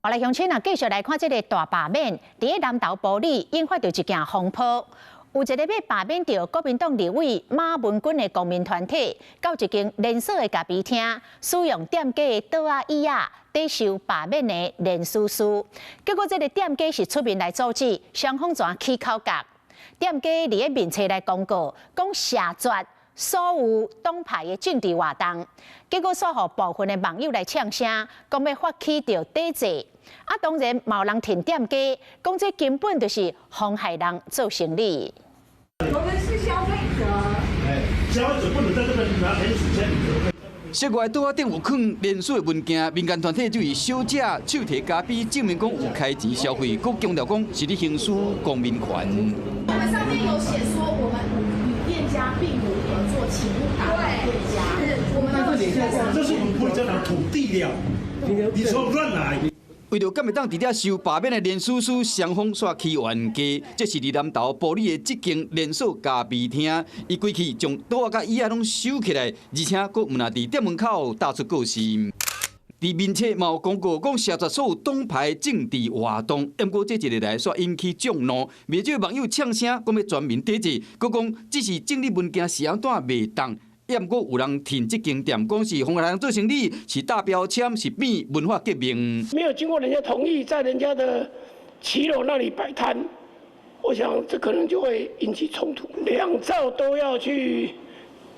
來鄉親啊，繼續來看這个大罷免，佇咧南投埔里引發著一件風波。有一个欲罷免著國民黨立委馬文君的公民團體，到一間連鎖的咖啡廳，使用店家的桌仔椅仔抵受罷免的連署書。結果這个店家是出面來阻止，雙方怎起口角。店家佇咧面冊來公告，講謝絕所有黨派的政治活動，結果煞予部分的網友來嗆聲，講欲發起著抵制。啊，當然嘛有人挺店家，講這根本就是妨害人做生意。我們是消費者，消費者不能在這邊拿連署簽名。室外桌仔頂有囥連署的文件，民間團體這位小姐手提咖啡，證明講有開錢消費，閣強調講是咧行使公民權。我們上面有寫說，我們與店家並無合作，請勿打擾店家。我們這是我們埔里這塊土地了，你說亂來。為著敢會當佇遮收罷免的連署書，雙方煞起冤家。這是佇南投埔里的這間連鎖咖啡廳，伊規氣將桌仔佮椅仔攏收起來，而且閣毋但佇店門口打出告示。佇面冊嘛有公告講謝絕所有黨派政治活動，毋過這一日來煞引起眾怒，袂少網友嗆聲講欲全民抵制，閣講這是政治文件是按怎袂當。也毋過有人挺這間店，講是妨礙人做生意，是打標籤，是變文化革命。沒有經過人家同意，在人家的騎樓那裡擺攤，我想這可能就會引起衝突。兩造都要去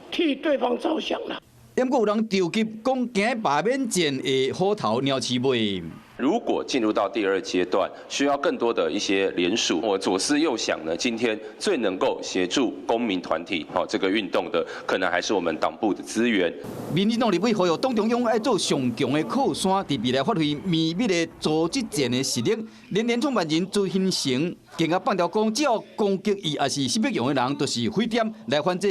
替對方着想啦。毋過有人著急講，驚罷免戰會虎頭鳥鼠尾。如果進入到第二階段，需要更多的一些聯署。我左思右想呢，今天最能夠協助公民團體吼這個運動的，可能還是我們黨部的資源。民進黨立委呼籲黨中央愛做上強的靠山，佇未來發揮綿密的組織戰的實力。連連創辦人朱興成更加放調講，只要攻擊伊，抑是新北用的人，就是非典來反制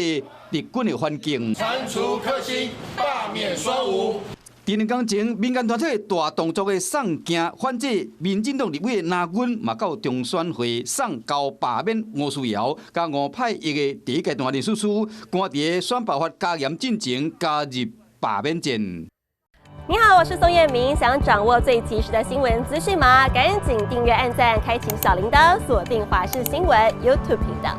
敵軍的環境。鏟除科興，罷免雙吳。佇兩工前，民間團體大動作的送件反制民進黨立委的藍軍，嘛到中選會送交罷免吳思瑤佮吳霏玉的第一階段連署書，趕佇咧選罷法加嚴進前加入罷免戰。你好，我是宋燕明，想掌握最及時的新聞資訊嗎？趕緊訂閱、按讚、開啟小鈴鐺，鎖定華視新聞 YouTube 頻道。